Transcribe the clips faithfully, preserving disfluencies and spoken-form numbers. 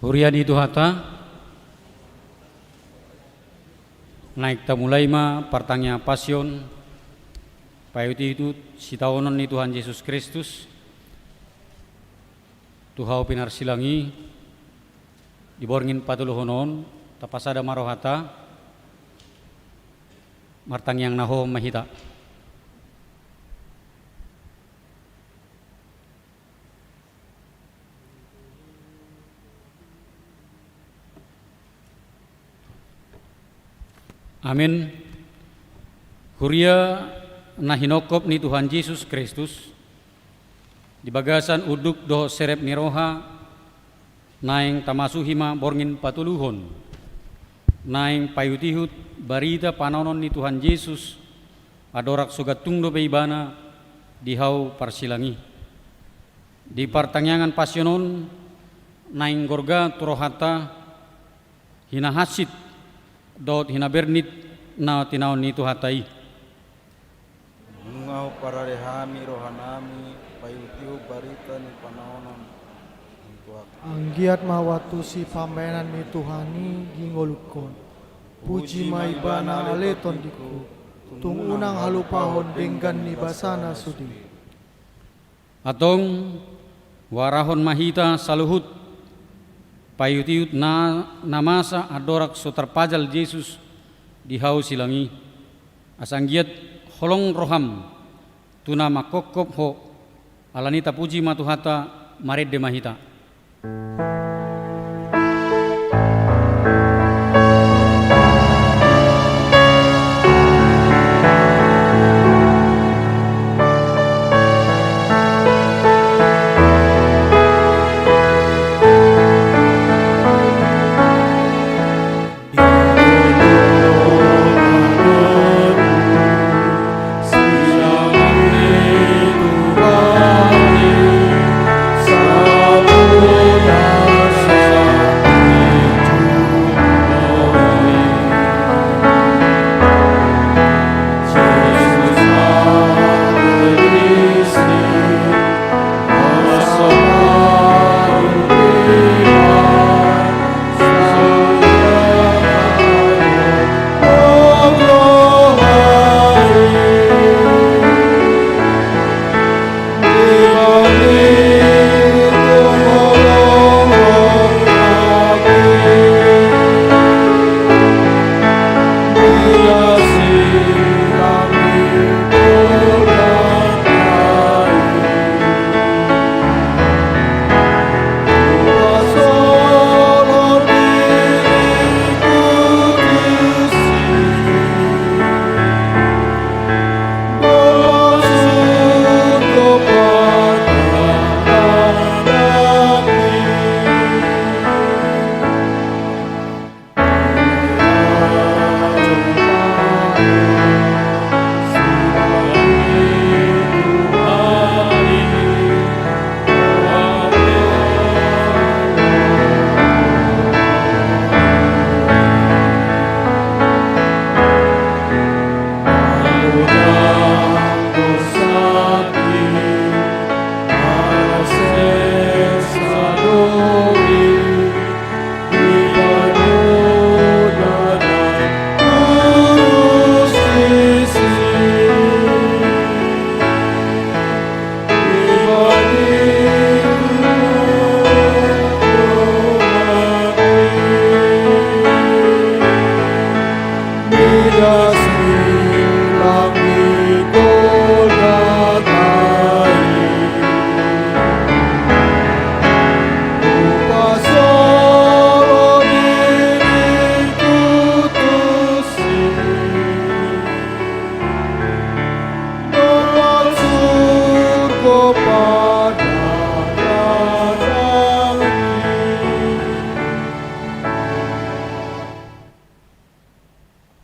Huria ni Tuhanta, naeng tamulai ma partangiangan pasion, paihutihut sitaonon ni Tuhan Jesus Kristus tu hau pinarsilang i di borngin patoluhon on. Tapasada ma rohanta, martangiang na hohom ma hita. Amin. Huria na hinophop ni Tuhan Jesus Kristus, di bagasan unduk dohot serep ni roha, naeng tamasuhi ma borngin patoluhon, naeng paihutihut barita panaonon ni Tuhan Jesus, andorang so gantung dope Ibana di hau parsilang i. Di partangiangan pasion on, naeng gorga tu rohanta hinahansit dohot hinabernit na tinaon ni Tuhanta i. Nunga huparade hami rohanami, paihutihut barita ni panaonon ni Tuhanta. Anggiat ma huantusi pambahenan ni Tuhan i di ngolungkon. Puji ma Ibana ale tondingku, tung unang halupahon denggan ni basana sude. Antong, huarahon ma hita saluhut paihutihut na, na masa andorang so tarpajal Jesus di hau silang i, asa anggiat holong roham tu na manghophop ho. Alani i tapuji ma Tuhanta, marende ma hita.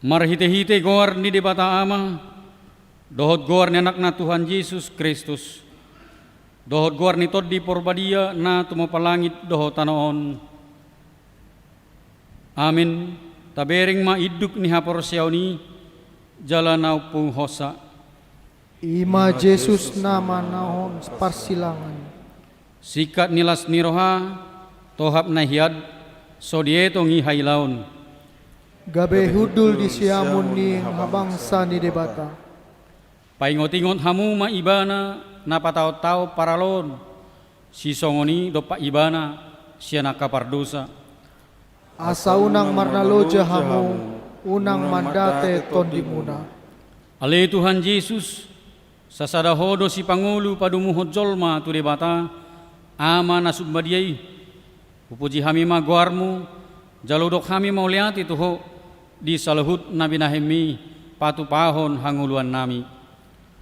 Marhitehite goar ni Debata Ama, dohot goar ni Anakna Tuhan Jesus Kristus, dohot goar ni Tondi Porbadia na tumompa langit dohot tano on. Amin. Tabereng ma induk ni haporseaon i jala na umpuhonsa. I ma Jesus na manangihon parsilangan. Singkat ni las ni roha, tohap na hian, so dietong i hailaon. Gabe hundul di siamun ni habangsa ni Debata. Paingot-ingot hamu ma Ibana na pataon-taon paraloon, sisongon i dompak Ibana sian angka pardosa. Asa unang marnaloja hamu, unang mandate tondimuna. Ale Tuhan Jesus, sasada Ho do sipangolu padumuhon jolma tu Debata, Ama na sumbadia i. Hupuji hami ma goarMu, jala hudok hami mauliate tu Ho, di saluhut na binahenMi patupahon hangoluannami.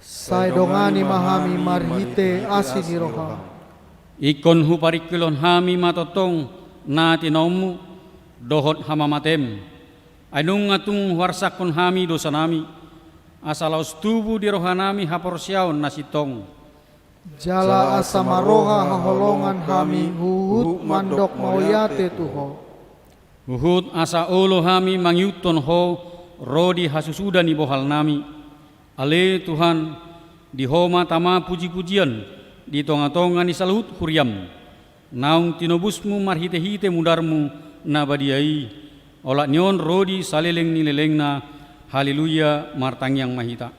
Sai dongani ma hami marhite asi ni rohaM. Ingkon huparingkilhon hami ma tongtong na tinaonMu, dohot hamamateM. Ai nunga tung huarsakhon hami dosanami, asa laos tubu di rohanami haporseaon na sintong. Jala asa marroha haholongan hami huhut mandok mauliate tu Ho. Huhut asa olo hami mangihuthon Ho ro di hasusuda ni bohalnami. Ale Tuhan, di Ho ma tama puji-pujian di tonga-tonga ni saluhut huriaM. Naung tinobusMu marhite-hite mudarMu na badia i, olat ni on ro di saleleng ni lelengna. Haleluya, martangiang ma hita.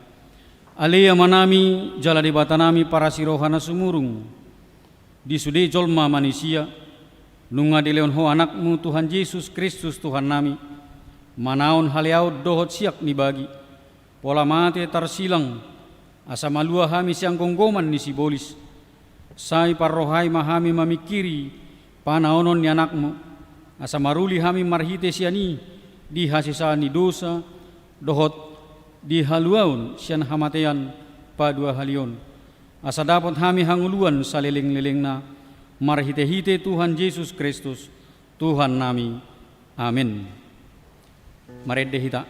Ale Amanami, jala Debatanami parasi roha na sumurung, di sude jolma manisia, nunga dilehon Ho AnakMu Tuhan Jesus Kristus Tuhannami, manaon haleaon dohot siak ni bagi, pola mate tarsilang, asa malua hami sian gomgoman ni sibolis. Sai parrohai ma hami mamingkiri panaonon ni AnakMu, asa maruli hami marhite sian i di hasesaan ni dosa, dohot di haluaon sian hamatean paduahalion. Asa dapot hami hangoluan saleleng-lelengna, marhite-hite Tuhan Jesus Kristus, Tuhannami. Amen. Marende hita.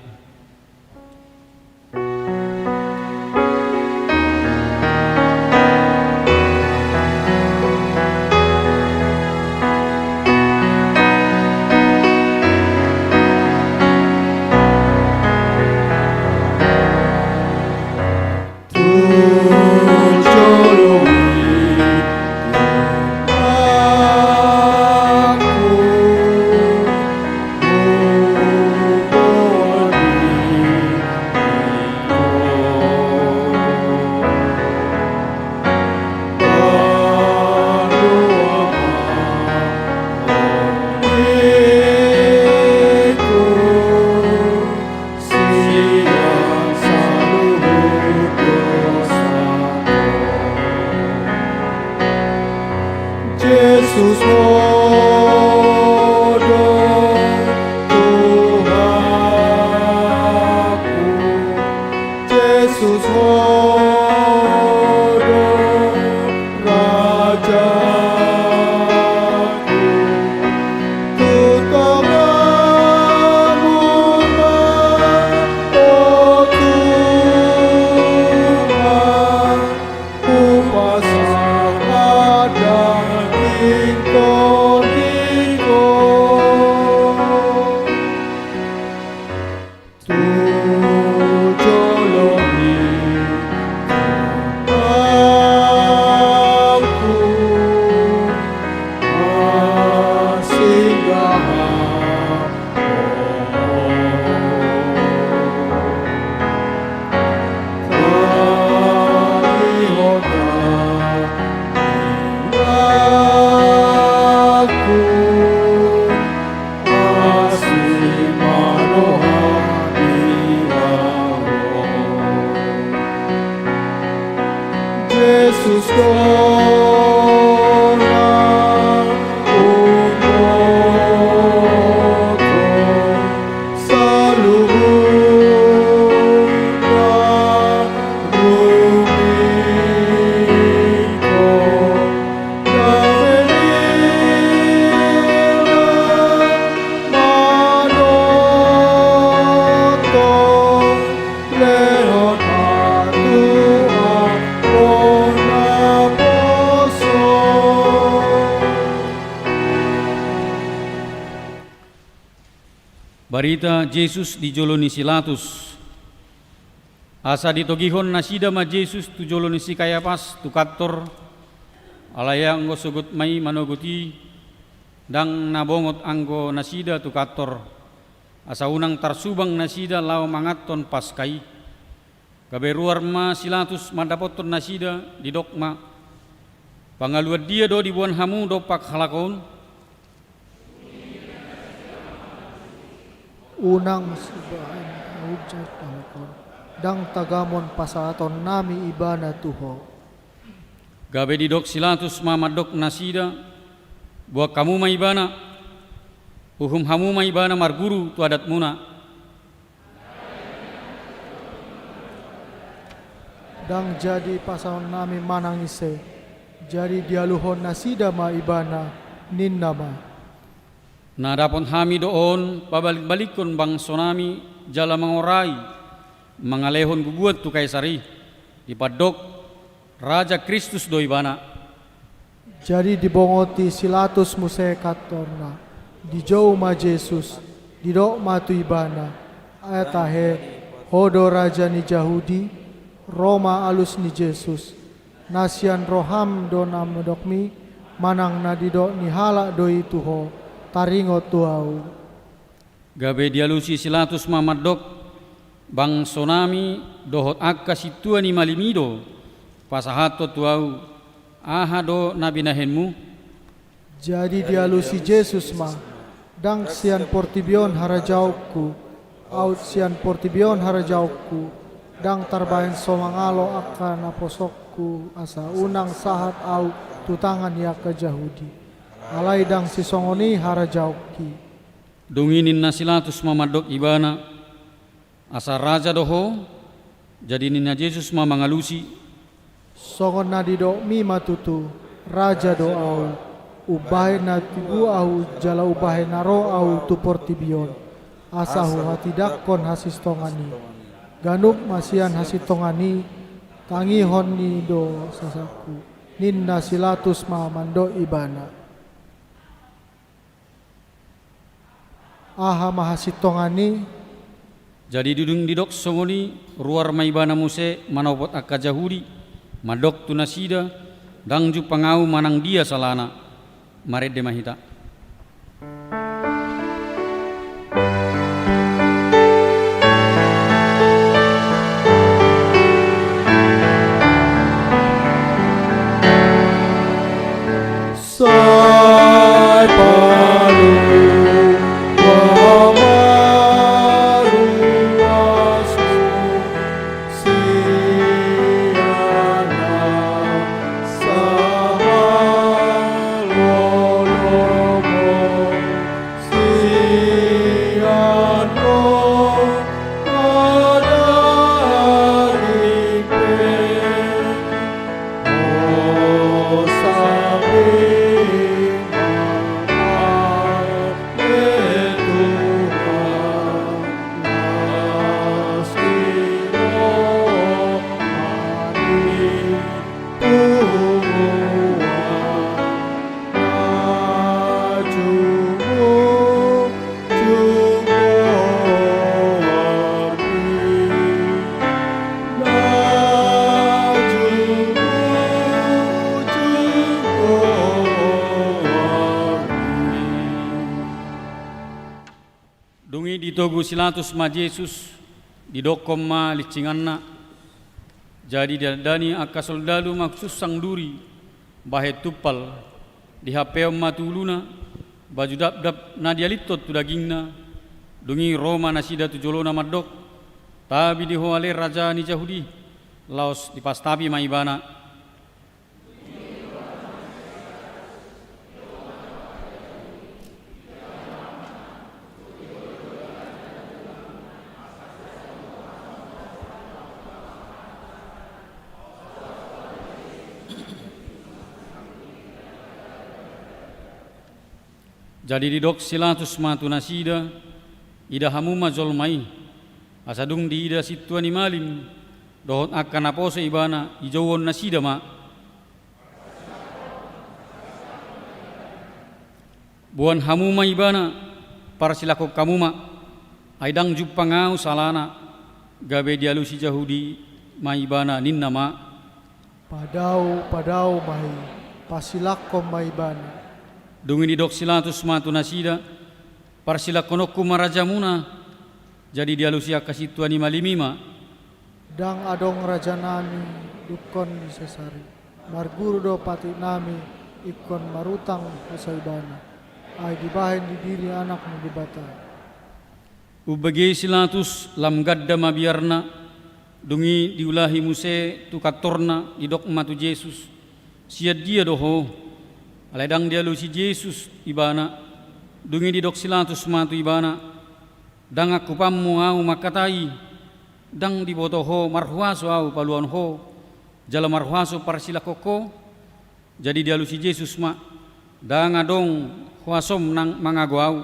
Sian saluhut dosaku. Jesus, Ho do Tuhanku. Jesus, Ho do Rajaku. Tu tanganMu ma, o Tuhan, hupasahat daging tondingku. Tu jolo ni Tuhanku, ma singgah Ho. Tangihon ma rohaku, asi ma roham di Ho. Jesus, Tuhan umboto, saluhutna rumingkot. Barita Jesus di jolo ni si Latus. Asa ditogihon nasida ma Jesus tu jolo ni si Kayapas tu kantor, alai anggo sogot ma i manogot i, Ndang na bongot anggo nasida tu kantor, asa unang tarsubang nasida laho manganhon Paska i. Gabe ruar ma si Latus mandapothon nasida, didok ma: Pangaluan dia do diboan hamu dompak halak on? Unang sibahen na hujat halak on, ndang tagamon pasahatonnami ibana tu ho. Gabe didok si Latus ma mandok nasida: Boan hamu ma ibana, uhum hamu ma ibana marguru tu adatmuna. Ndang jadi pasahatonnami manang ise. Jadi dialuhon nasida ma ibana, ninna ma: Na dapot hami do on pabalikbalikkon bangsonami jala mangorai, mangalehon guguan tu Kaisar i, dipandok: Raja Kristus do ibana. Jadi dibongoti si Latus muse kantorna, dijou ma Jesus, didok ma tu ibana: Ai tahe, ho do raja ni Jahudi? Ro ma alus ni Jesus: Na sian roham do na nidokmi, manang na nidok ni halak do i tu ho? Taringot tu ahu. Gabe dialusi si Latus ma mandok: Bangsonami dohot angka sintua ni malim i do pasahathon tu ahu, aha do na binahenmu? Jadi dialusi Jesus ma: Ndang sian portibi on harajaonku. Aut sian portibi on harajaonku, ndang tarbahen so mangalo angka naposongku, asa unang sahat ahu tu tangan ni angka Jahudi. Alai ndang sisongon i harajaonki. Dung i ninna si Latus ma mandok ibana: Asa raja do ho? Jadi ninna Jesus ma mangalusi: Songon na nidokmi ma tutu, raja do ahu. Umbahen na tibu ahu jala umbahen na ro ahu tu portibi on, asa huhatindangkon hasintongan i. Ganup ma sian hasintongan i, tangihon ni do sasangku. Ninna si Latus ma mandok ibana: Aha ma hasintongan i? Jadi dung didok songon i, ruar ma ibana muse manopot angka Jahudi, mandok tu nasida: Ndang jumpang ahu manang dia salana. Marende ma hita. Sai palu ma ruasmu sian na sahalolomon. Dung i ditogu si Latus ma Jesus, didokkon ma linsinganna. Jadi didandani angka soldalu ma sunsang duri, bahen tumpal, dihampeon ma tu uluna, baju dapdap na dialithon tu dagingna. Dung i ro ma nasida tu jolona mandok: Tabi di ho ale raja ni Jahudi. Laos dipastapi ma ibana. Jadi didok si Latus ma tu nasida: Ida hamu ma jolma i. Asa dung diida sintua ni malim dohot angka naposo ibana, dijouhon nasida ma: Boan hamu ma ibana, parsilakhon hamu ma, ai ndang jumpang ahu salana. Gabe dialusi Jahudi ma ibana, ninna ma: Padao, padao ma i, parsilakhon ma ibana. Dung i didok si Latus ma tu nasida: Parsilangkononku ma rajamuna. Jadi dialusi angka sintua ni malim i ma: Ndang adong rajanami dungkon di Sesarea. Marguru do patiknami ingkon marutang husa ibana, ai dibahen di diri Anak ni Debata. Umbege si Latus, lam ganda ma biarna. Dung i diulahi muse tu kantorna, didok ma tu Jesus: Sian dia do ho? Alai ndang dialusi Jesus ibana. Dung i didok si Latus ma tu ibana: Ndang angkupanmu ahu mangkatai. Ndang diboto ho marhuaso ahu paluahon ho jala marhuaso parsilangkon ho? Jadi dialusi Jesus ma: Ndang adong huasom nang mangago ahu,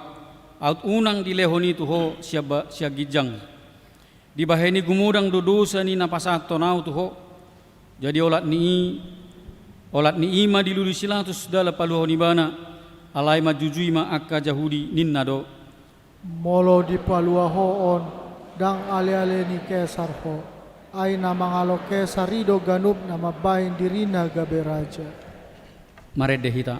aut unang dilehon i tu ho sian ba-, sian ginjang. Dibahen i gumodang do dosa ni na pasahathon ahu tu ho. Jadi olat ni i, olat ni i ma dilului si Latus dalan paluahon ibana, alai manjujui ma angka Jahudi, ninna do: Molo dipalua ho on, ndang aleale ni Kesar ho. Ai na mangalo Kesar i do ganup na mambahen dirina gabe raja. Marende hita.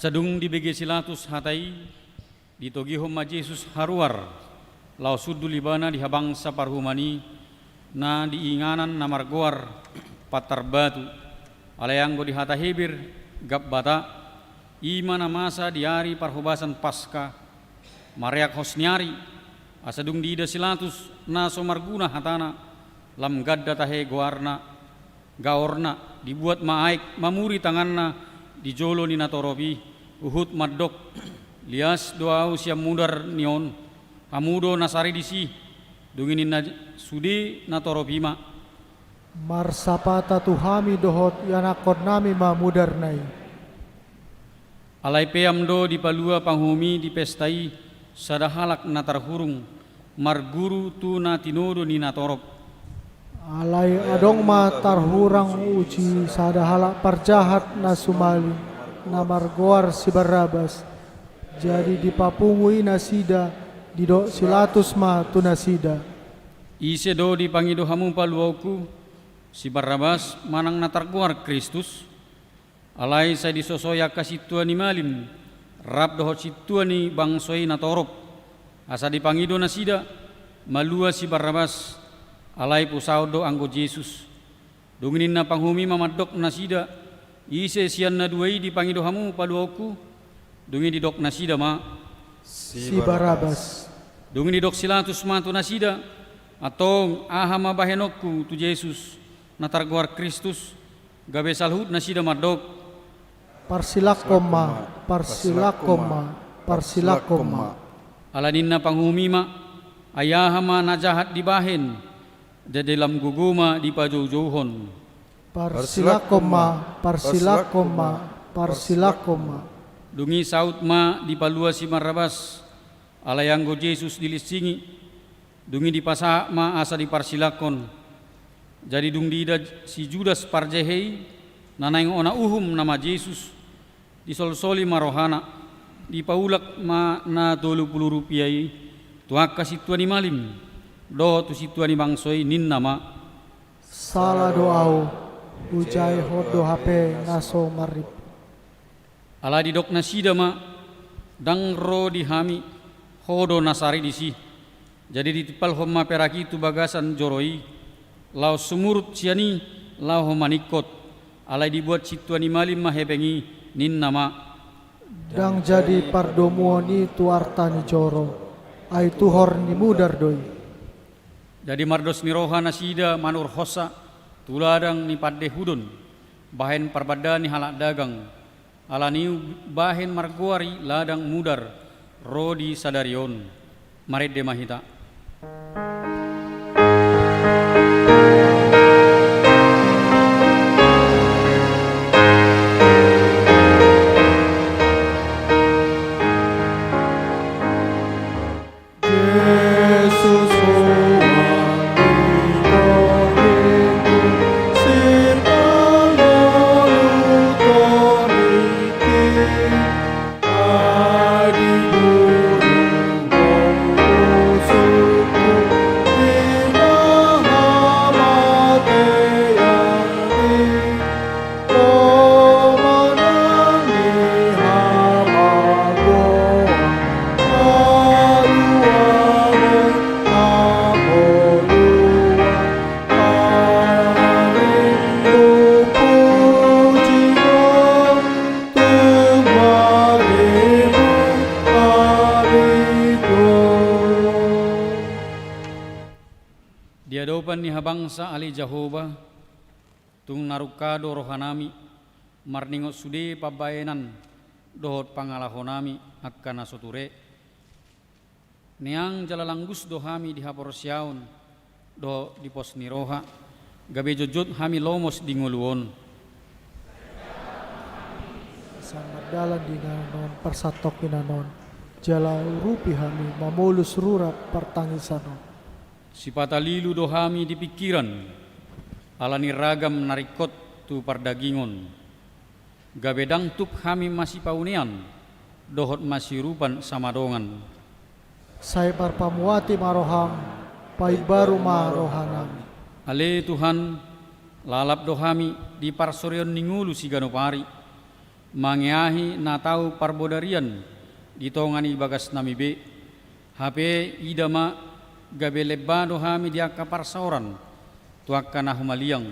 Asa dung dibege si Latus hata i, ditogihon ma Jesus haruar, laos hundul ibana di habangsa paruhuman i, na di inganan na margoar Pantar Batu. Alai anggo di hata Heber, Gabbata, i ma na masa di ari parhobasan Paska, mareak hos ni ari. Asa dung diida si Latus na so marguna hatana, lam ganda tahe goarna, gaorna, dibuat ma aek, mamuri tanganna di jolo ni natorop i, huhut mandok: Lias do ahu sian mudar ni on, hamu do na sari disi. Dung i ninna sude natorop i ma: Marsapata tu hami dohot ianakkonnami ma mudarna i. Alai peam do dipalua panguhum i di pesta i sada halak na tarhurung, marguru tu na tinodo ni natorop. Alai adong ma tarhurung uji sada halak parjahat na sumaling, na margoar si Barrabas. Jadi dipapungu i nasida, didok si Latus ma tu nasida: Ise do dipangido hamu paluaonku, si Barrabas manang na targoar Kristus? Alai sai disosoi angka sintua ni malim, rap dohot sintua ni bangso i natorop, asa dipangido nasida, malua si Barrabas, alai pusahon do anggo Jesus. Dung i ninna panguhum i ma mandok nasida: Ise sian na dua i dipangido hamu paluaonku? Dung i didok nasida ma: Si Barrabas. Dung i didok si Latus ma tu nasida: Antong, aha ma bahenonku tu Jesus, na targoar Kristus? Gabe saluhut nasida mandok: Parsilangkon ma, parsilangkon ma, parsilangkon ma. Ala ninna panguhum i ma: Ai aha ma na jahat dibahen, jadi lam gogo ma dipajoujouhon. Parsilangkon ma, parsilangkon ma, parsilangkon ma. Dung i saut ma dipalua si Barrabas, alai anggo Jesus dilinsingi. Dung i dipasahat ma asa diparsilangkon. Jadi dung diida si Judas parjehe i, na naeng ona uhum nama Jesus, disolsoli ma rohana, dipaulak ma na tolu pulu rupia i tu angka sintua ni malim dohot tu sintua ni bangso i, ninna ma: Sala do ahu, hujaehon do hape na so marrimpu. Alai didok nasida ma: Ndang ro di hami ho do na sari disi. Jadi ditimpalhon ma perak i tu bagasan joro i, laos sumurut sian i laho maningkot. Alai dibuat sintua ni malim ma hepeng i, ninna ma: Ndang jadi pardomuon i tu arta ni joro, ai tuhor ni mudar do i. Jadi mardos ni roha nasida manurhonsa tu ladang ni pandehudon, bahen parbanda ni halak dagang. Alani i bahen margoar i ladang mudar ro di sadari on. Marende ma hita. Di adopan ni habangsa ale Jahowa, tung na rungka do rohanami, marningot sude pambahenan dohot pangalahonami angka na so ture. Neang jala langgus do hami di haporseaon dohot di pos ni roha, gabe jotjot hami lomos di ngolu on. Sai mardalan di na on, parsantongkon na on, jala urupi hami mamolus rura partangisan on. Sipata lilu do hami di pingkiran, ala ni ragam na ringkot tu pardagingon. Gabe ndang tuk hami masipaunean dohot masiurupan sama dongan. Sai parpamuati ma roham, paimbaru ma rohanami. Ale Tuhan, lalap do hami di parsorion ni ngolu siganup ari, mangeahi na tau parbodarian di tonga ni bagasnami be. Hape ida ma, gabe lemba do hami di angka parsaoran tu angka na humaliang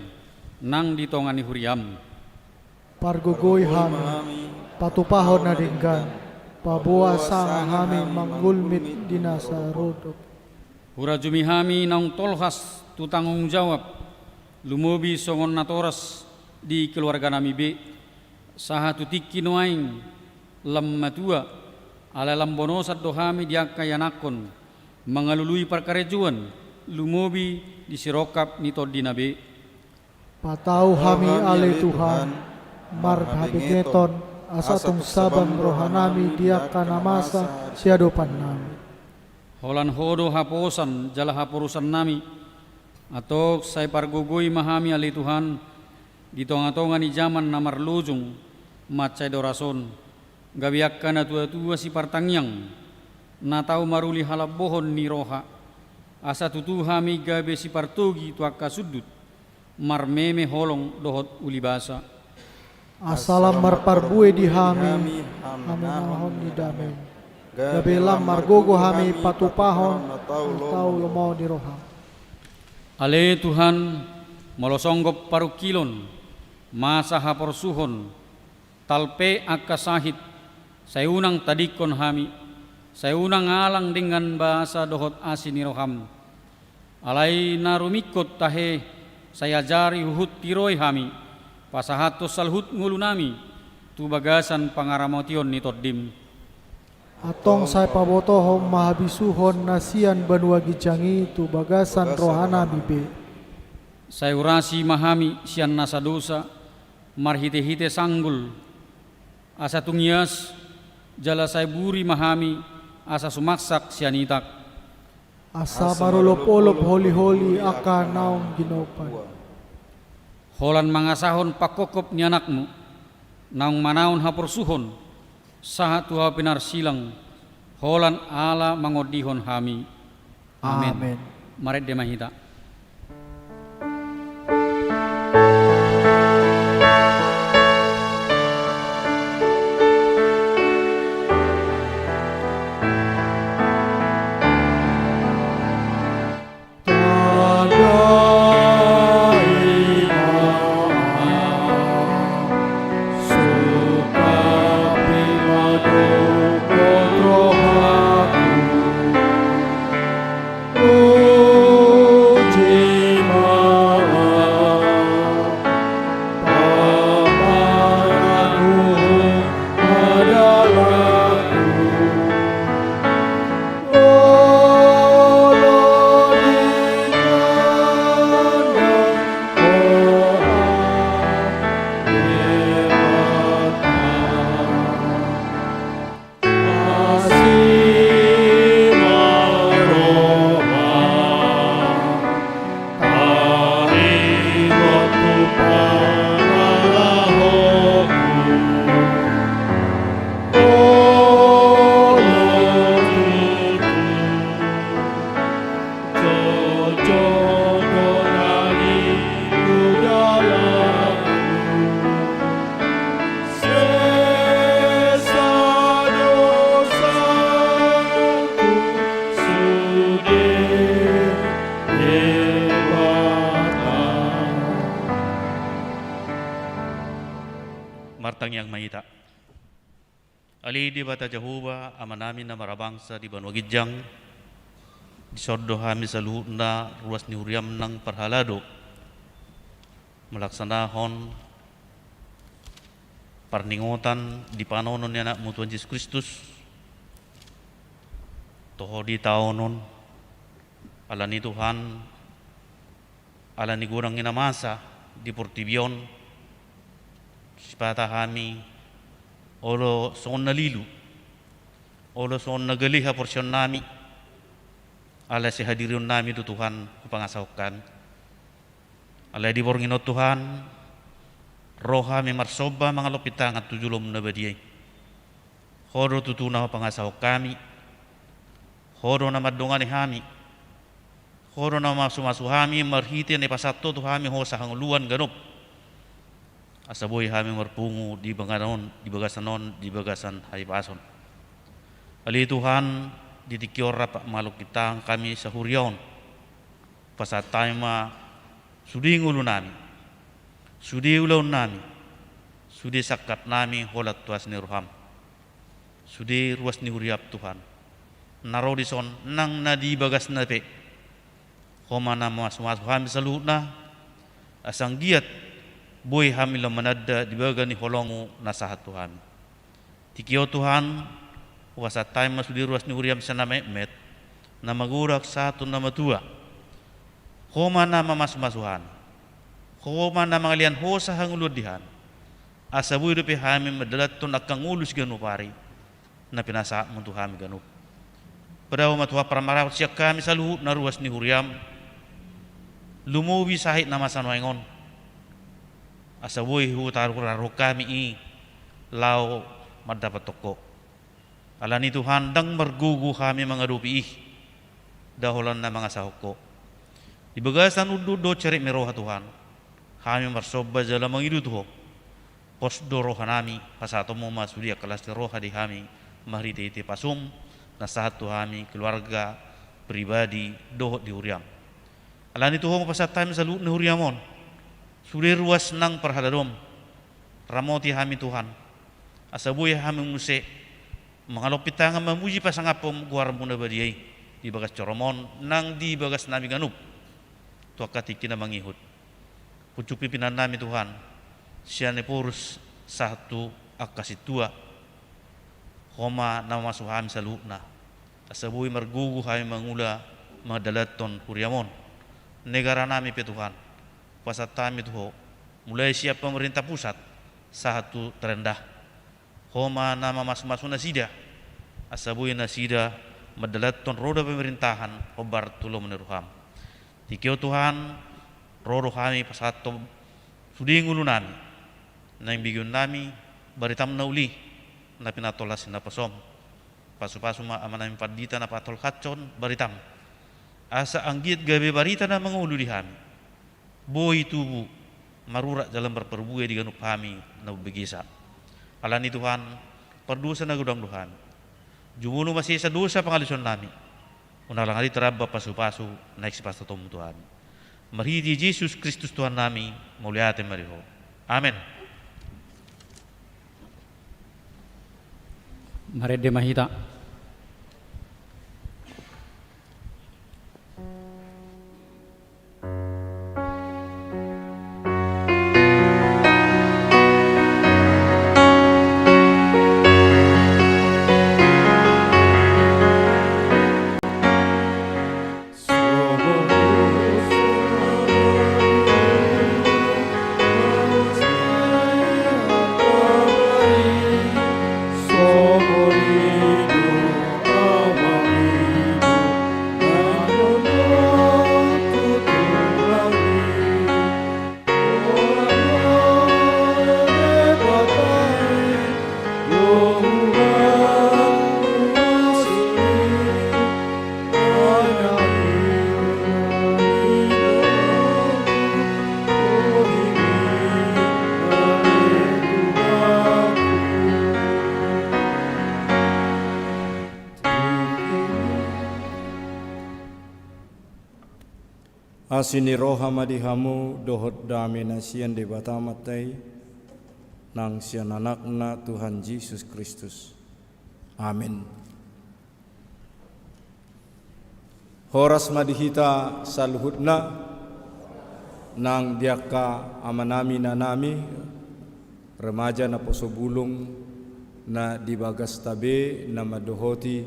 nang di tonga ni huriam. Pargogoi hami, patupahon na denggan, paboa sanga hami manggulmit di na so rondang. Hurajumi hami naung tolhas tu tanggung jawab, lumobi songon natoras di keluarganami be, sahat tu tingki nuaeng lam matua, alai lam bonosan do hami di angka ianakhon, mangalului parkarejoan, lumobi di sirongkap ni tondina be. Patau hami ale Tuhan, marhabengeton, asa tung sabam rohanami di angka na masa siadopannami. Holan Ho do haposan jala haporusannami, antong sai pargogoi ma hami ale Tuhan, di tongatonga ni jaman na marlojong mansai doras on, gabe angka natuatua sipartangiang, na tau maruli halambohon ni roha, asa tutu hami gabe sipartogi tu angka sundut, marmeme holong dohot ulibasa. Asa lam marparbue di hami haminahon ni damem, gabe lam margogo hami patupahon na tau lomo ni roham. Ale Tuhan, molo songgop parungkilon, masa haporsuhon, talpe angka sahit, sai unang tadingkon hami, sai unang alang dengan basa dohot asi ni roham. Alai na rumingkot tahe, sai ajari huhut tiroi hami, pasahathon saluhut ngolunami tu bagasan pangaramotion ni Tondim. Antong sai pabotohon ma habisuhon na sian banua ginjang i tu bagasan rohanami be. Sai urasi ma hami sian nasa dosa, marhite-hite sanggul, asa tung ias, jala sai buri ma hami, asa sumaksak sian itak. Asa marolop-olop holi-holi angka naung ginopan. Holan mangasahon panghophop ni Anakmu, naung manaon haporsuhon, sahat tu hau pinarsilang, holan ala mangondihon hami. Amen. Amen. Marende ma hita. Martangiang ma hita. Ale Debata Jahowa, Amanami na marhabangsa di banua ginjang, dison do hami saluhutna ruas ni huriam nang parhalado, malaksanahon parningotan di panaonon ni Anakmu Tuhan Jesus Kristus, toho di taon on, ala ni Tuhan, ala ni godang ni na masa di portibi on, sipata hami, olo songon na lilu, olo songon na gale haporseaonnami, ala sihadirionnami do Tuhan, hupangasahon hami. Alai di borngin on Tuhan, ro hami marsomba mangalop tangan tu joloM na badia i. Ho do tutu na hupangasahon hami, Ho do na mandongani hami, Ho do na mamasu-masu hami marhite na ipasahat Ho tu hami hosa hangoluan ganup. Asa boi hami marpungu di bagasan on, di bagasan on, di bagasan hahipason. Ale Tuhan, di tingki on rap mangalop tangan hami sahuria on. Pasahat hami ma sude ngolunami, sude ulaonnami, sude sangkapnami holan tu asi ni rohaM. Sude ruas ni huriaM Tuhan, na ro dison nang na di bagasna pe. Ho ma na mamasu-masu hami saluhutna, asa anggiat boi hami lam mananda di bagasan ni holongMu na sahat tu hami. Tingki on Tuhan, hupasahat hami ma sude ruas ni huriaM sian na metmet, na magodang sahat tu na matua. Ho ma na mamasu-masu hami, Ho ma na mangalean hosa hangoluan di hami. Asa boi dope hami mandalanhon angka ngolu siganup ari na pinasahatMu tu hami ganup. Padao ma Tuhan parmarahon sian hami saluhutna ruas ni huriaM, lumobi sahit na masa nuaeng on. Asa boi hutarurarhon hami i laho mandapothon Ho. Ala ni Tuhan, ndang margogo hami mangadopi i, nda holan na mangasahon Ho. Di bagasan unduk dohot serep ni roha Tuhan, hami marsomba jala mangido tu Ho. Pos do rohanami, pasahatonMu ma sude angka las ni roha di hami, marhite-hite pasum na sahat tu hami keluarga, pribadi, dohot di huriaM. Ala ni Tuhan, hupasahat hami saluhutna huriaM on, sude ruas nang parhaladoM. Ramoti hami Tuhan, asa boi hami muse mangalop tangan mamuji pasangaphon goarMu na badia i, di bagas joroM on nang di bagasnami ganup tu angka tingki na mangihut. Pucuk pimpinannami Tuhan, sian Ephorus sahat tu angka sintua, Ho ma na mamasu hami saluhutna, asa boi margogo hami mangula mandalanhon huriaM on. Negaranami pe Tuhan, Pasahat hami tu Ho, mulai sian pemerintah pusat sahat tu terendah. Ho ma na mamasumasu nasida, asa boi nasida mandalanhon roda pemerintahan hombar tu lomo ni roham. Tingki on Tuhan, ro do hami pasahathon sude ngolunami, naeng begeonnami baritam na uli, na pinatolhas ni naposom. Pasupasu ma amanami pandita na patolhashon baritam, asa anggiat gabe barita na mangolu di hami, boi tubu, marurat jala marparbue di ganup hami na umbegesa. Alani Tuhan, pardosa na godang do hami. Jumolo ma sesa dosa pangalaosionnami. Unang lam ari taramba pasupasu naeng sipasahatonmu tu hami. Marhite Jesus Kristus Tuhannami, mauliate ma di Ho. Amen. Marende ma hita. Asi ni roha ma di hamu dohot dame na sian Debata Amanta i, nang sian Anakna Tuhan Jesus Kristus. Amen. Horas ma di hita saluhutna, nang di angka amanami, inanami, remaja naposo bulung na di bagasta be na mandohoti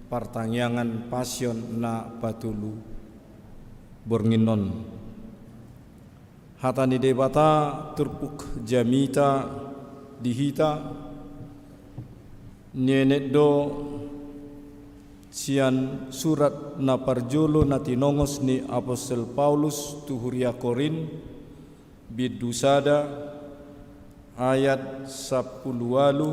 partangiangan Pasion na patolu borngin on. Hata ni Debata turpuk jamita di hita, nienet do sian surat na parjolo na tinongos ni Apostel Paulus tu huria Korint, bindu sada, ayat sampulu ualu,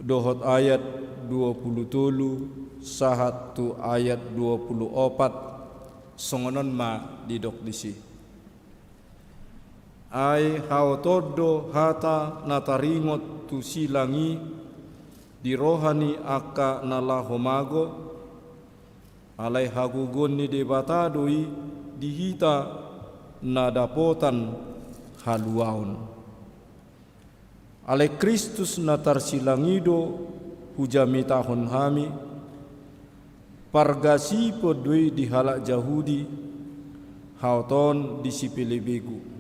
dohot ayat dua pulu tolu sahat tu ayat dua pulu opat, songon on ma didok disi. Ai haotoon do hata na taringot tu silang i di roha ni angka na laho mago, alai hagogoon ni Debata do i di hita na dapotan haluaon. Alai Kristus na tarsilang i do hujamitahon hami, pargasipon do i di halak Jahudi, haotoon di sipelebegu.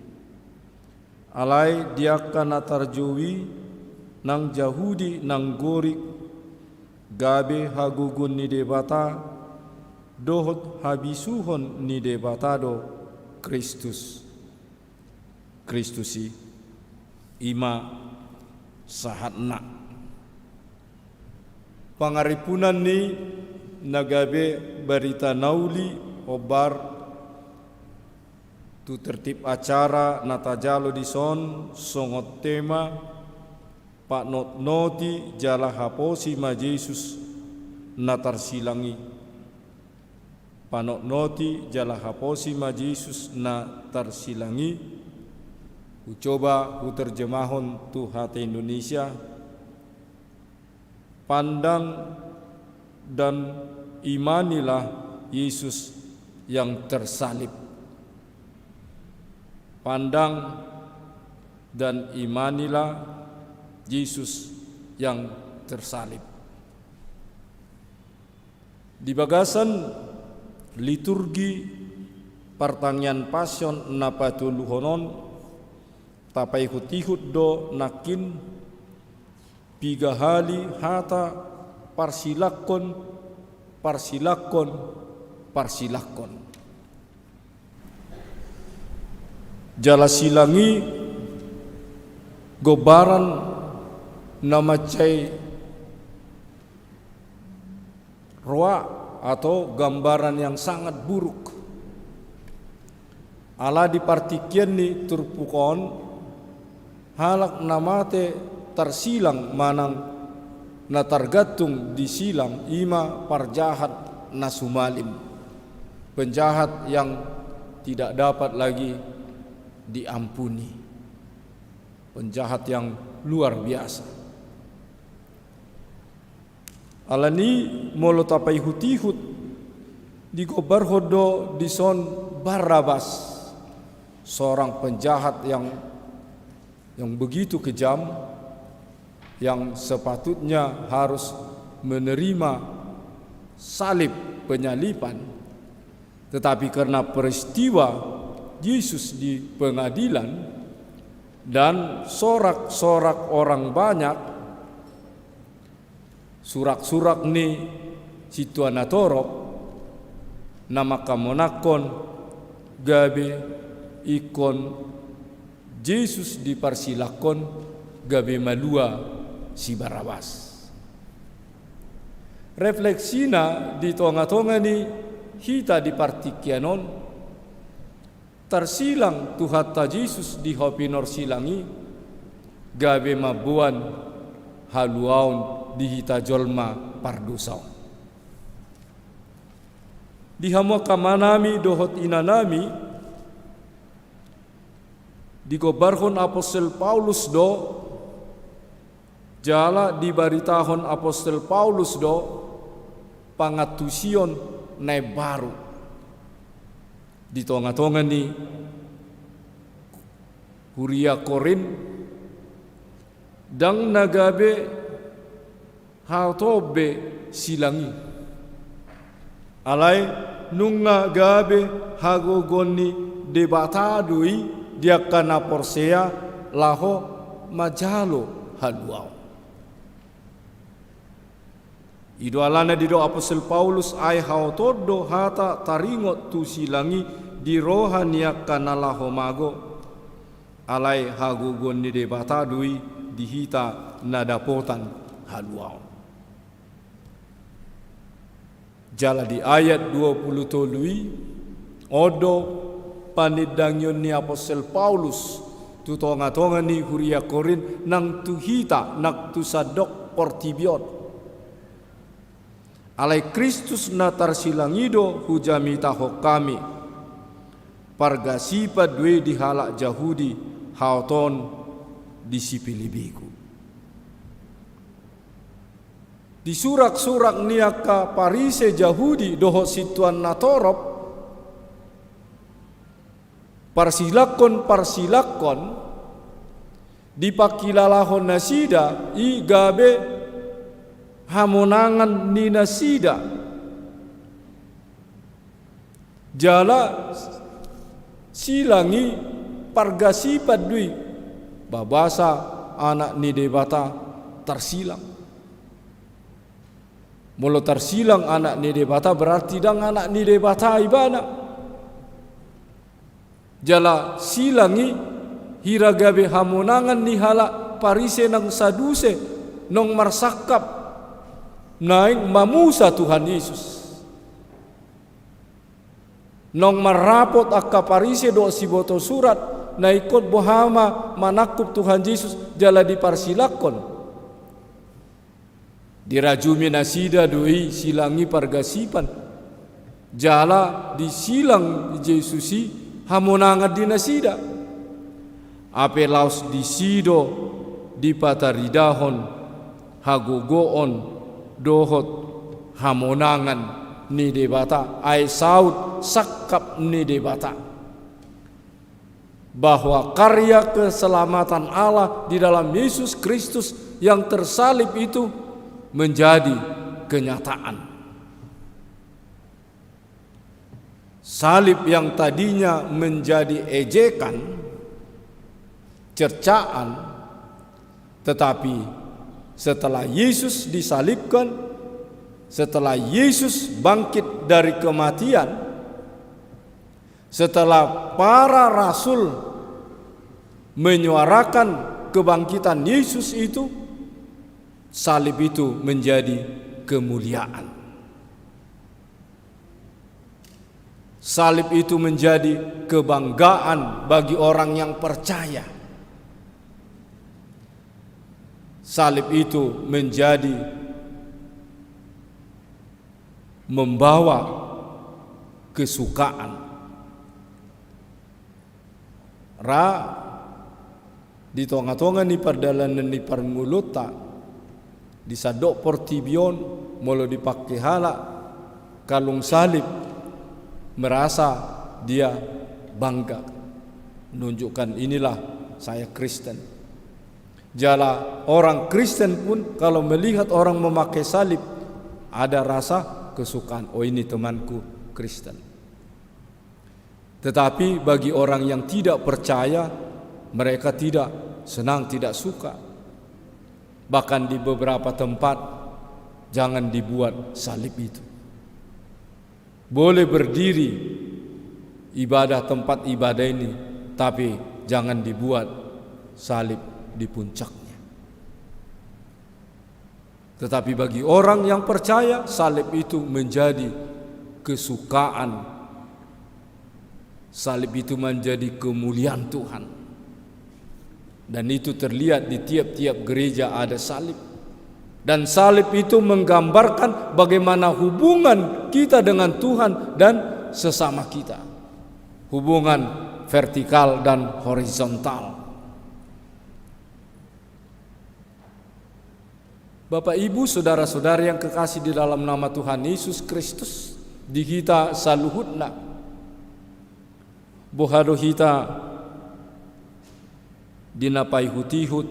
Alai di angka na tarjou i, nang Jahudi nang Gorik, gabe hagogoon ni Debata dohot habisuhon ni Debata do Kristus. Kristus i, i ma sahatna. Pangarimpunan ni na gabe barita na uli hombar tu tertib acara na tajalo dison songon tema, panotnoti jala haposi ma Jesus na tarsilang i. Panotnoti jala haposi ma Jesus na tarsilang i. Hucoba huterjemahon tu hata Indonesia. Pandang dan imanilah Yesus yang tersalib. Pandang dan imanilah Yesus yang tersalib. Di bagasan liturgi partangiangan Pasion na patoluhon on, tapaihutihut do nangkin piga hali hata parsilangkon, parsilangkon, parsilangkon. Jala silang i gombaran na mansai roa atau gambaran yang sangat buruk. Ala di partingkian ni turpuk on, halak na mate tarsilang manang na targantung di silang i ma parjahat na sumalim, penjahat yang tidak dapat lagi diampuni, penjahat yang luar biasa. Alani molo tapaihut-ihut, digombarhon do dison Barabas, seorang penjahat yang, yang begitu kejam, yang sepatutnya harus menerima salib, penyaliban. Tetapi karena peristiwa Yesus di pengadilan dan sorak-sorak orang banyak, surak-surak ni sintua natorop na mangkamonangkon gabe ingkon Jesus diparsilanghon gabe malua si Barabas. Refleksina di tonga-tonga ni hita di partingkian on, tarsilang Tuhanta Jesus di hau pinorsilang i gabe mamboan haluaon di hita jolma pardosa on. Di hamu angka amanami dohot inanami, digombarhon apostel Paulus do, jala dibaritahon apostel Paulus do pangantusion na imbaru di tonga-tonga ni huria Korint, ndang na gabe haotoon be silang i. Alai nunga gabe hagogoon ni Debata do i di angka na porsea laho manjalo haluaon. I do alana didok apostel Paulus, ai haotoon do hata taringot tu silang i di roha ni angka na laho mago. Alai hagogoon ni Debata do i di hita na dapotan haluaon. Jala di ayat dua pulu tolu i, on do panindangion ni apostel Paulus tu tonga-tonga ni huria Korint nang tu hita nang tu sandok portibi on. Alai Kristus na tarsilang i do hujamitahon hami, pargasipan do i di halak Jahudi, haotoon di sipelebegu. Di surak-surak ni angka Parise Jahudi dohot sintua natorop, parsilanghon-parsilanghon dipangkilalahon nasida i gabe hamonangan ni nasida. Jala silang i pargasipan do i, babasa Anak ni Debata tarsilang. Molo tarsilang Anak ni Debata berarti ndang Anak ni Debata ibana. Jala silang i hira gabe hamonangan ni halak Parise nang Saduse naung marsangkap naeng mamusa Tuhan Yesus. Naung marrapot angka Parise dohot siboto surat na ingkon boha ma manangkup Tuhan Jesus jala diparsilanghon. Dirajumi nasida do i silang i pargasipan. Jala disilang Jesus i hamonangan di nasida. Hape laos disi do dipataridahon hagogoon dohot hamonangan ni Debata, ai saut sangkap ni Debata, bahwa karya keselamatan Allah di dalam Yesus Kristus yang tersalib itu menjadi kenyataan. Salib yang tadinya menjadi ejekan, cercaan, tetapi setelah Yesus disalibkan, setelah Yesus bangkit dari kematian, setelah para rasul menyuarakan kebangkitan Yesus itu, salib itu menjadi kemuliaan. Salib itu menjadi kebanggaan bagi orang yang percaya. Salib itu menjadi membawa kesukaan. Ra di tonga-tonga ni pardalanan ni parngoluonta, di sandok portibi on, molo dipangke halak kalung salib, merasa dia bangga, menunjukkan, "Inilah saya Kristen." Jala orang Kristen pun kalau melihat orang memakai salib, ada rasa kesukaan, "Oh, ini temanku Kristen." Tetapi bagi orang yang tidak percaya, mereka tidak senang, tidak suka. Bahkan di beberapa tempat, jangan dibuat salib itu. Boleh berdiri ibadah, tempat ibadah ini, tapi jangan dibuat salib di puncaknya. Tetapi bagi orang yang percaya, salib itu menjadi kesukaan. Salib itu menjadi kemuliaan Tuhan. Dan itu terlihat di tiap-tiap gereja ada salib. Dan salib itu menggambarkan bagaimana hubungan kita dengan Tuhan dan sesama kita. Hubungan vertikal dan horizontal. Bapak, Ibu, saudara-saudari yang kekasih di dalam nama Tuhan Yesus Kristus, di hita saluhutna, boha do hita di na paihut-ihut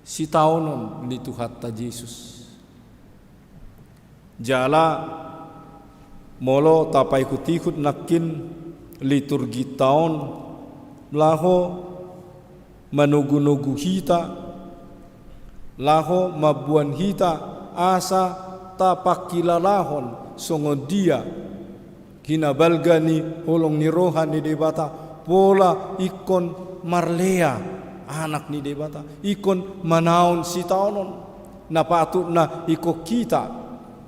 sitaonon ni Tuhanta Jesus. Jala molo tapaihut-ihut nangkin liturginta on, laho manogu-nogu hita, laho mamboan hita asa tapangkilalahon songon dia hinabalga ni holong ni roha ni Debata, pola ingkon marlea anak ni Debata, ingkon manaon sitaonon na patut na ingkon hita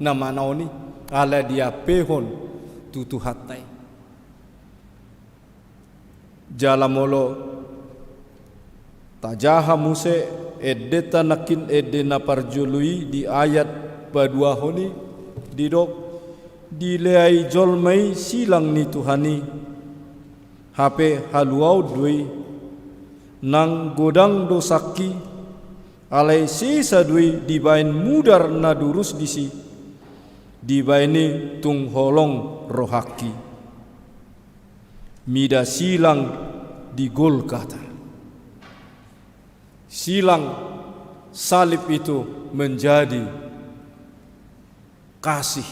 na manaon i, ala diampehon tu Tuhanta i. Jala molo tajaha muse endenta nangkin ende na parjolo i di ayat paduahon i, didok, "Dileai jolma i silang ni Tuhan i, hape haluaon do i, nang godang do sangki, alai sesa do i dibaen mudar na durus disi, dibaen i tung holong rohangki." Mida silang di Golgata. Silang salib itu menjadi kasih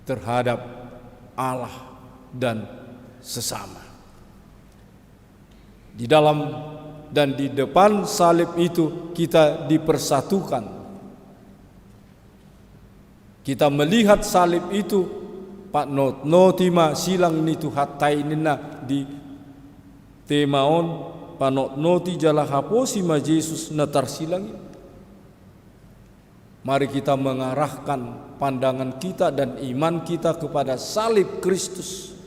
terhadap Allah dan sesama. Di dalam dan di depan salib itu kita dipersatukan. Kita melihat salib itu, panotnoti ma silang ni Tuhanta i ninna di tema on, panotnoti jala haposi ma Jesus na tarsilang i. Mari kita mengarahkan pandangan kita dan iman kita kepada salib Kristus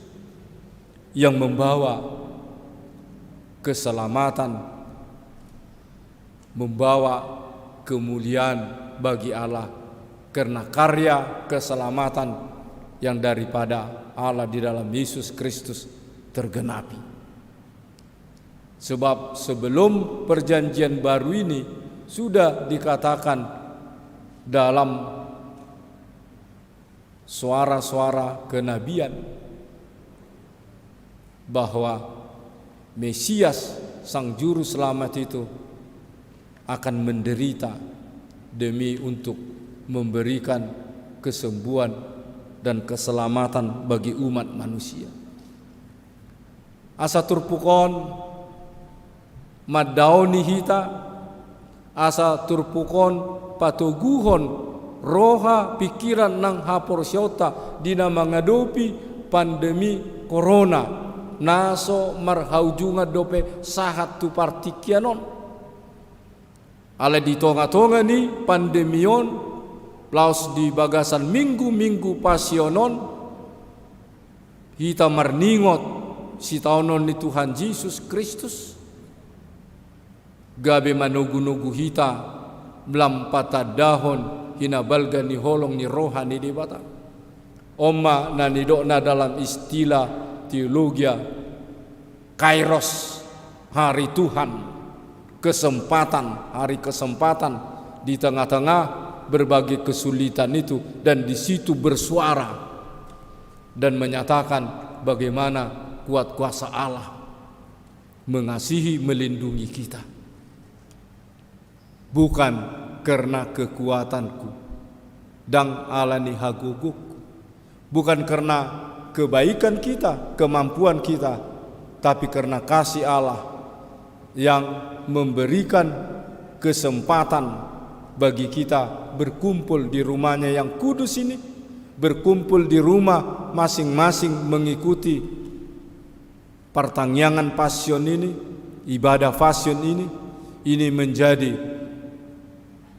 yang membawa keselamatan, membawa kemuliaan bagi Allah karena karya keselamatan yang daripada Allah di dalam Yesus Kristus tergenapi. Sebab sebelum perjanjian baru ini sudah dikatakan dalam suara-suara kenabian bahwa Mesias, Sang Juru Selamat itu, akan menderita demi untuk memberikan kesembuhan dan keselamatan bagi umat manusia. Asa turpuk on mandaoni hita, asa turpuk on patoguhon roha, pikiran nang haporseaonta di na mangadopi pandemi corona. na so marhaujungan dope sahat tu partingkian on. Alai di tonga-tonga ni pandemi on, laos di bagasan minggu-minggu Pasion on, hita marningot sitaonon ni Tuhan Jesus Kristus, gabe manogu-nogu hita lam patandahon hinabalga ni holong ni roha ni Debata. On ma na nidokna dalam istilah teologia, kairos, hari Tuhan, kesempatan, hari kesempatan di tengah-tengah berbagai kesulitan itu, dan di situ bersuara dan menyatakan bagaimana kuat kuasa Allah mengasihi, melindungi kita. Bukan karena kekuatanku, ndang ala ni hagogongku, bukan karena kebaikan kita, kemampuan kita, tapi karena kasih Allah yang memberikan kesempatan bagi kita berkumpul di rumahnya yang kudus ini, berkumpul di rumah masing-masing mengikuti partangiangan Pasion ini, ibadah Pasion ini, ini menjadi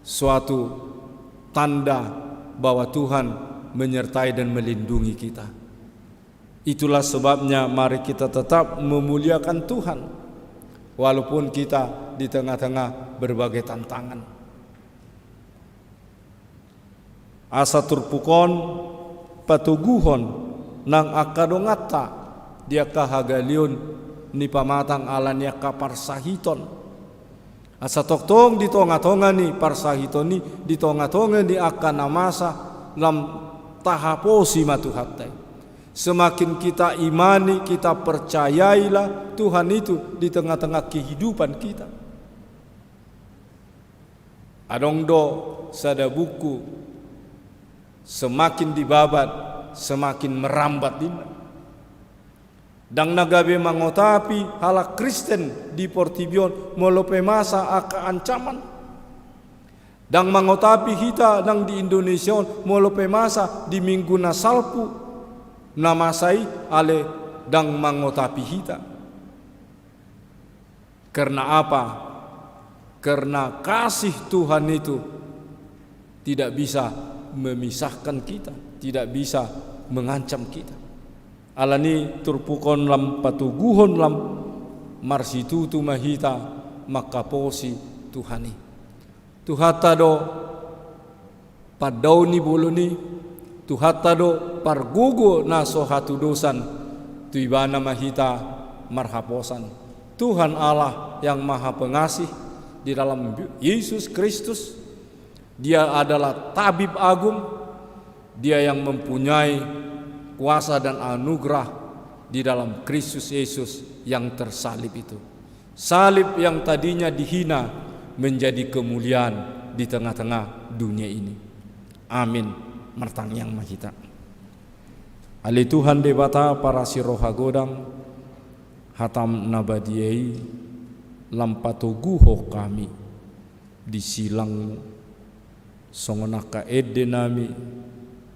suatu tanda bahwa Tuhan menyertai dan melindungi kita. Itulah sebabnya mari kita tetap memuliakan Tuhan, walaupun kita di tengah-tengah berbagai tantangan. Asa turpuk on patoguhon nang angka donganta di angka hagaleon ni pamatang ala ni angka parsahiton. Asa tongtong di tonga-tonga ni parsahiton i, di tonga-tonga ni angka na masa, lam tahaposi ma Tuhanta i. Semakin kita imani, kita percayailah Tuhan itu di tengah-tengah kehidupan kita. Adong do sada buku, semakin dibabat, semakin merambat, ninna. Ndang na gabe mangotapi halak Kristen di portibi on molo pe masa angka ancaman. Ndang mangotapi hita nang di Indonesia on molo pe masa di minggu na salpu na masa i, alai ndang mangotapi hita. Karena apa? Karena kasih Tuhan itu tidak bisa memisahkan kita, tidak bisa mengancam kita. Ala ni turpuk on lam patoguhon, lam marsitutu ma hita mangkaposi Tuhan i. Tuhanta do pandao ni bolon i, Tuhanta do pargogo na so hatudosan, tu Ibana ma hita marhaposan. Tuhan Allah yang Maha Pengasih di dalam Yesus Kristus, Dia adalah Tabib Agung, Dia yang mempunyai kuasa dan anugerah di dalam Kristus Yesus yang tersalib itu. Salib yang tadinya dihina menjadi kemuliaan di tengah-tengah dunia ini. Amin. Martangiang ma hita. Ale Tuhan Debata parasi roha godang, hataM na badia i lam patoguhon hami di silangMu. Songon angka ende nami,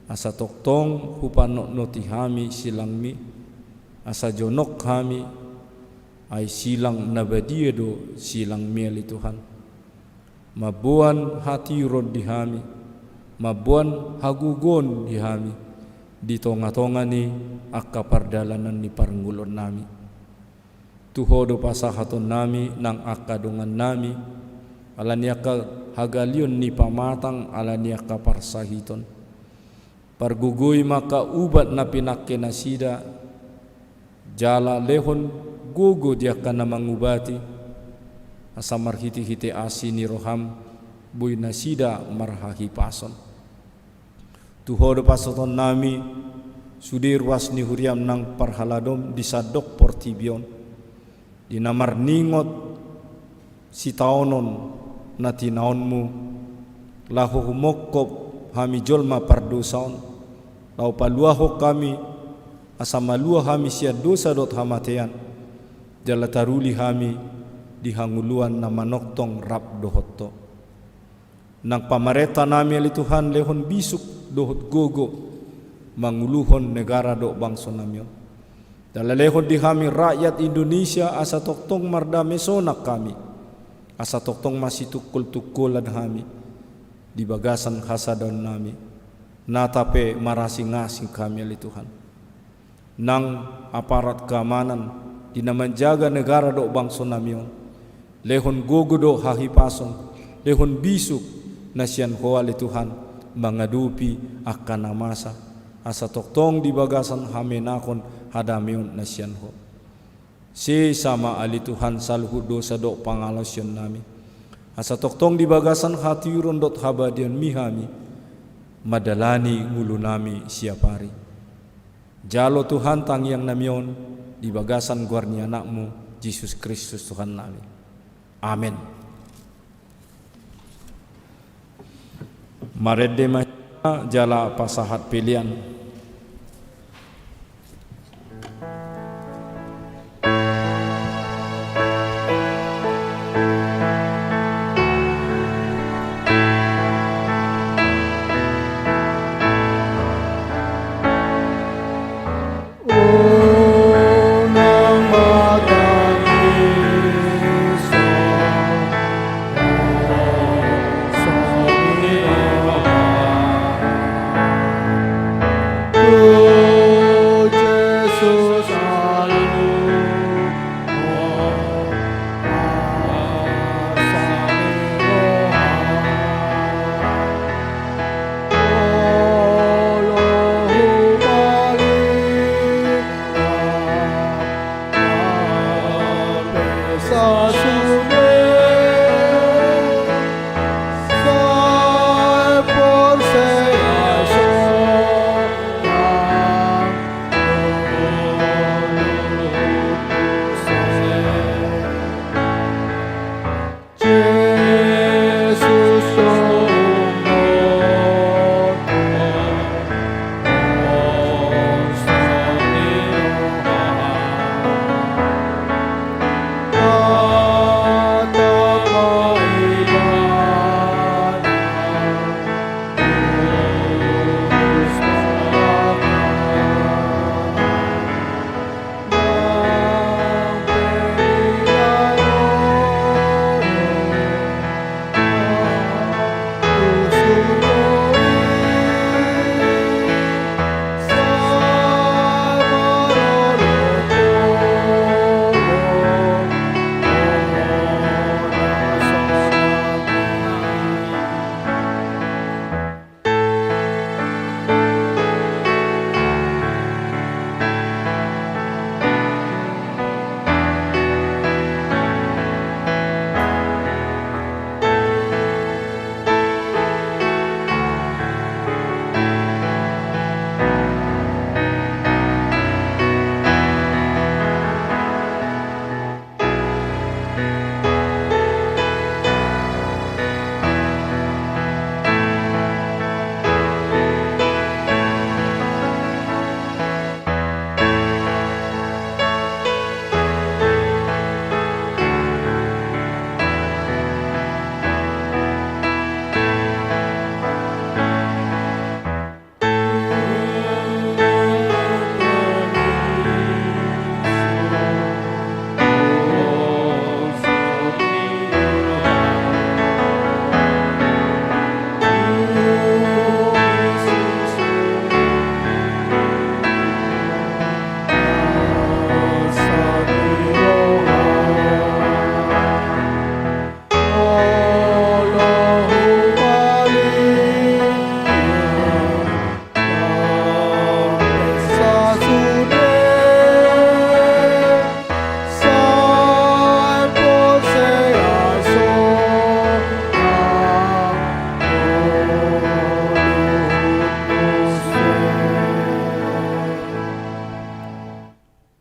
asa tongtong hupanotnoti hami silangMi, asa jonok hami, ai silang na badia do silangMi, ale Tuhan. Mamboan hatiuron di hami, mamboan hagogoon di hami, di tonga-tonga ni angka pardalanan ni parngoluon nami. Tu Ho do pasahaton nami nang angka dongan nami, ala ni angka hagaleon ni pamatang, ala ni angka parsahiton. Pargogoi ma angka ubat na pinangke nasida, jala lehon gogo di angka na mangubati, asa marhite-hite asi ni rohaM boi nasida marhahipason. Tu Ho do pasahaton nami sude ruas ni huriaM nang parhaladoM di sandok portibi on, di na marningot sitaonon na tinaonMu, laho humongkop hami jolma pardosa on, laho paluahon hami, asa malua hami sian dosa dohot hamatean, jala taruli hami di hangoluan na manongtong rap dohot Ho. Nang pamarenta nami, ale Tuhan, lehon bisuk dohot gogo manguluhon negara dohot bangso nami on. Jala lehon di hami rakyat Indonesia asa tongtong mardame sonang hami, asa tongtong masitungkol-tungkolan hami di bagasan hasadaonnami, nata pe marasing-asing hami ale Tuhan. Nang aparat keamanan di na manjaga negara dohot bangso nami on, lehon gogo dohot hahipason, lehon bisuk na sian Ho ale Tuhan, mangadopi angka na masa, asa tongtong di bagasan hamenakon hadameon na sian Ho. Sesa ma ale Tuhan saluhut dosa dohot pangalaosionnami, asa tongtong di bagasan hatiuron dohot habadiaonmi hami mandalani ngolunami siapari. Jalo Tuhan tangiangnami on di bagasan goar ni Anakmu, Jesus Kristus Tuhannami. Amen. Marende ma hita jala pasahat pelean.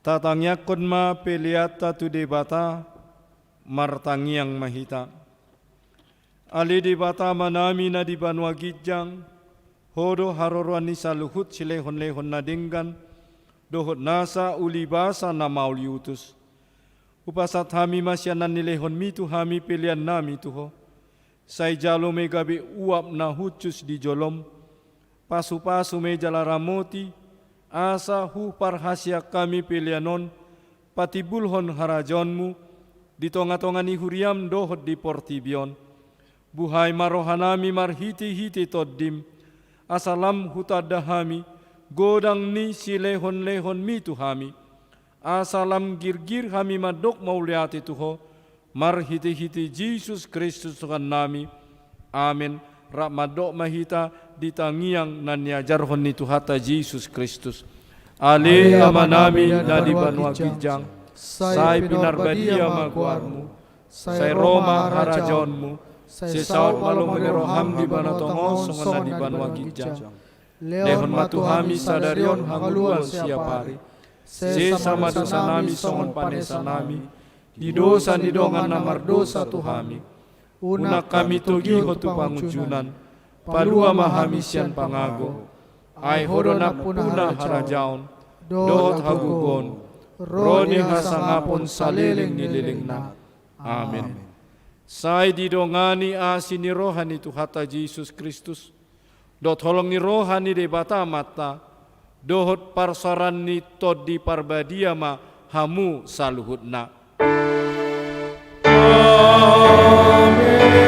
Tatangiangkon ma peleanta tu Debata. Martangiang ma hita. Ale Debata Amanami na di banua ginjang, Ho do haroroan ni saluhut silehonlehon na denggan dohot nasa ulibasa na mauliutus. Hupasahat hami ma sian na nilehonmi tu hami peleannami tu Ho. Sai jalo ma i gabe uap na hushus di jolom, pasupasu ma i jala ramoti asa huparhaseang hami pelean on patimbulhon harajaonmu di tongatonga ni huriam dohot di portibi on. Buhai ma rohanami marhitehite Tondim, asa lam hutanda hami godang ni silehonlehonmi tu hami, asa lam girgir hami mandok mauliate tu Ho, marhitehite Jesus Kristus Tuhannami. Amen. Rap mandok ma hita di tangiang na niajarhon ni Tuhanta Jesus Kristus. Ale Amanami na di banua ginjang, sai pinarbadia ma goarmu, sai ro ma harajaonmu, sai saut ma lomo ni roham di banua tonga on songon na di banua ginjang. Lehon ma tu hami sadari on hangoluan siapari. Sesa ma dosanami songon panesanami di dosa ni dongan na mardosa tu hami. Unang hami togihon tu pangunjunan, palua ma hami sian pangago. Ai Ho do nampuna harajaon dohot hagogoon, ro ni hasangapon saleleng ni lelengna. Amen. Sai didongani asi ni roha ni Tuhanta Jesus Kristus, dohot holong ni roha ni Debata Amanta, dohot parsaoran ni Tondi Parbadia ma hamu saluhutna. Amen. Amen. Amen.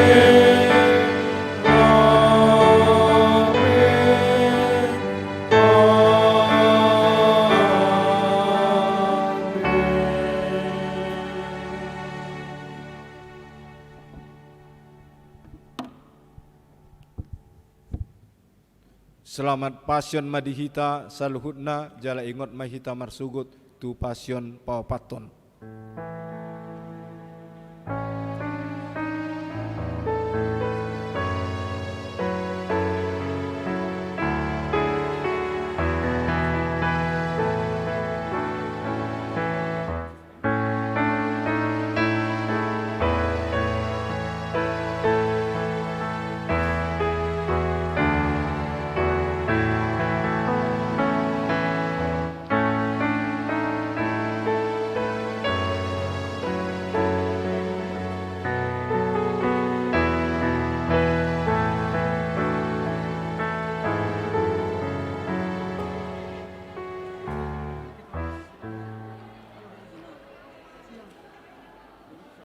Selamat Pasion ma di hita saluhutna, jala ingot ma hita marsogot tu Pasion paopathon.